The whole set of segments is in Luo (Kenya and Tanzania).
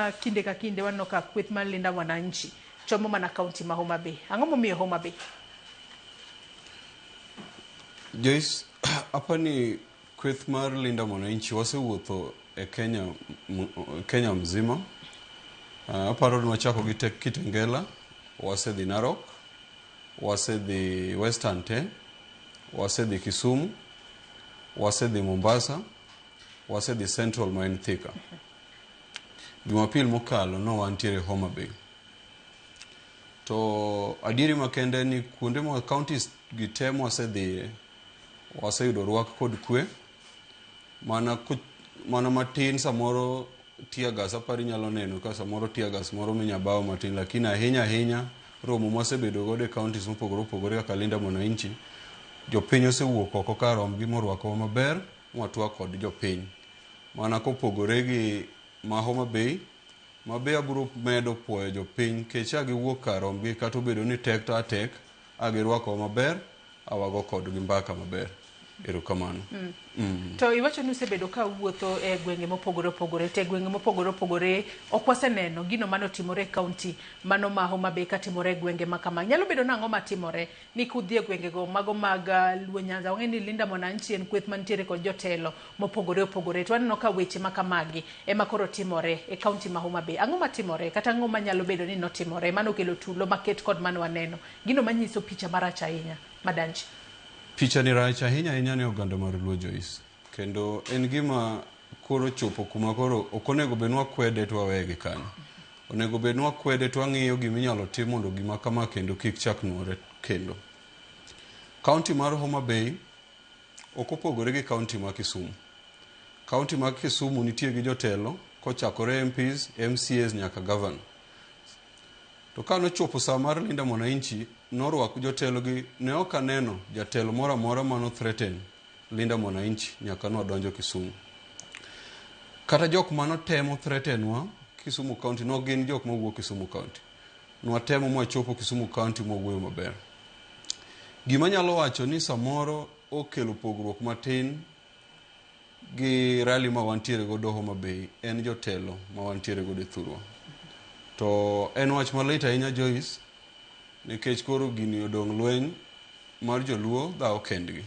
ma kinde ka kinde waneno ka kweth mar Linda Mwananchi chomo mana kaunti ma Homa Bay. Ang'o momiyo Homa Bay? Joyce, apani kweth mar Linda Mwananchi wasewuotho e Kenya, Kenya mzima. Aparo ni wachako gi Kitengela, wasedhi Narok, wasedhi Western te, wasedhi Kisumu, wasedhi Mombasa, wasedhi Central ma en Thika. Jumapil mokalo no wantiere Homa Bay. To adieri makende ni kuonde ma counties gi te mwasedhiye waseyudo rwak kod kwe mana, mana matin samoro tear gas aparo inyalo neno ka samoro tear gas moro minya bawo matin, lakini ahinya ahinya romo mwasebedo godo e counties mopogore opogore kaka Linda Mwananchi, jopiny osewuok oko kar rombgi morwakowa maber mwatwak kod jopiny. Mana kopogore gi ma Homa Bay, ma be abiro medo puoyo jopiny nikech a giwuok kar rombgi kata obedo ni tek to atek, a girwakowa maber, a wago kodgi mbaka maber. Erokamano. To iwacho ni usebedo ka uwuotho e gwenge mopogore opogore, to e gwenge mopogore opogore ok waseneno gino mane otimore e kaunti mano ma Homa Bay katimore e gwenge ma kama. Nyalo bedo nang'o matimore ni kudhi e gwengego mago mag Luo Nyanza, wang'e ni Linda Mwananchi en kweth mantiere kod jotelo mopogore opogore, to waneno ka weche ma kamagi ema koro timore e kaunti ma Homa Bay. Ang'o matimore kata ang'o manyalo bedo ni notimore mano okelo tulo maket kod mane waneno, gino manyiso picha marach ahinya Madanji? Picha ni rach ahinya ahinya ne oganda mar Luo, Joyce. Kendo en gima koro chopo kuma koro ok onego bed ni wakwede to waweye gi kanyo. Onego bed ni wakwede to wang'iyo gima inyalo tim mondo gima kama kendo kik chak nuore kendo. Kaunti mar Homa Bay ok opogore gi kaunti ma Kisumu. Kaunti ma Kisumu nitie gi jotelo kochakore MPs, MCAs nyaka governor. To ka nochopo saa mar Linda Mwananchi norwak jotelo gi, ne ok aneno jatelo moro amora mano threaten Linda Mwananchi nyaka nwadonjo Kisumu. Kata jok manotemo threaten wa Kisumu County no gin jok mawuok Kisumu County. Nwatemo mwachopo Kisumu County mwawuoyo maber. Gima nyalo wacho ni samoro okelo pogruok matin gi rally ma wantiere godo Homa Bay en jotelo ma wantiere godo e thurwa. To en wach malit ahinya, Joyce, nikech koro gini odong' lweny mar joluo dhawo kendgi.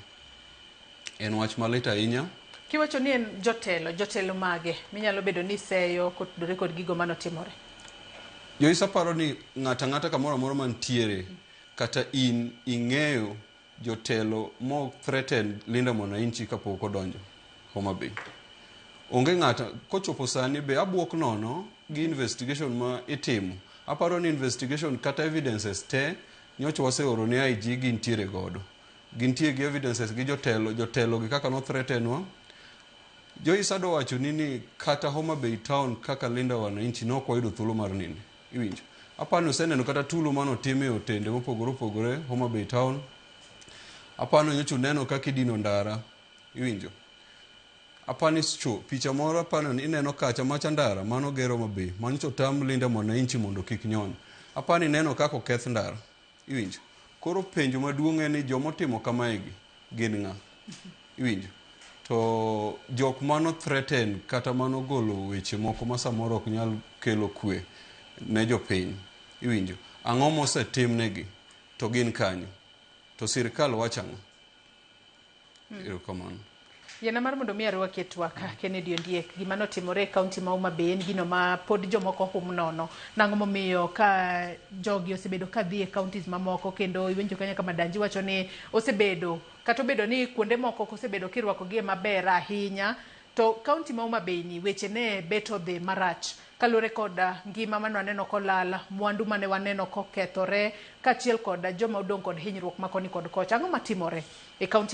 En wach malit ahinya. Kiwacho ni en jotelo, jotelo mage minyalo bedo ni seyo kotudore kod gigo manotimore? Joyce, aparo ni ng'ato ang'ata kamoro amora mantiere kata in ing'eyo jotelo mo threaten Linda Mwananchi kapok odonjo Homa Bay. Onge ng'ato kochopo sani be abuok nono gi investigation ma itimo. Aparo ni investigation kata evidences te nyocha waseoro ne IG gintiere godo. Gintie gi evidences gi jotelo, jotelo gi kaka no threaten wa. Joyce, adwa wacho ni kata Homa Bay town kaka Linda Wananchi nok wayudo thuolo mar nindo. Iwinjo? Aparo ni useneno kata tulo manotim e otende mopogore opogore Homa Bay town. Aparo ni nyocha uneno kaka idino ndara. Iwinjo? Aparo ni cho picha moro aparo ni ineno kacha macha ndara mano ger Homa Bay. Manyocha otam Linda Mwananchi mondo kik nyon. Aparo ni ineno kaka oketh ndara. Iwinjo? Koro penjo maduong' en ni jomotimo kamaegi gin ng'a? Iwinjo? To jok mano threaten kata mano golo weche moko ma samoro ok nyal kelo kwe ne jopiny. Iwinjo? Ang'o mosetimnegi? To gin kanyo? To sirkal wacho ang'o? Erokamano. Yiena mar mondo mi arwaki e twak, Kennedy Ondiek, gima notimore e kaunti ma Homa Bay en gino ma pod jomoko hum nono. Nang'o momiyo ka jogi osebedo ka dhi e counties mamoko kendo iwinjo kanyo ka Madanji wacho ni osebedo kata obedo ni kuonde moko ok osebedo kirwakogie maber ahinya, to kaunti ma Homa Bay ni weche ne bet odhi marach kaluwore kod ngima mane waneno kolal, mwandu mane waneno kokethore, kaachiel kod joma odong' kod hinyruok ma koni kod kocha. Ang'o matimore e kaunti?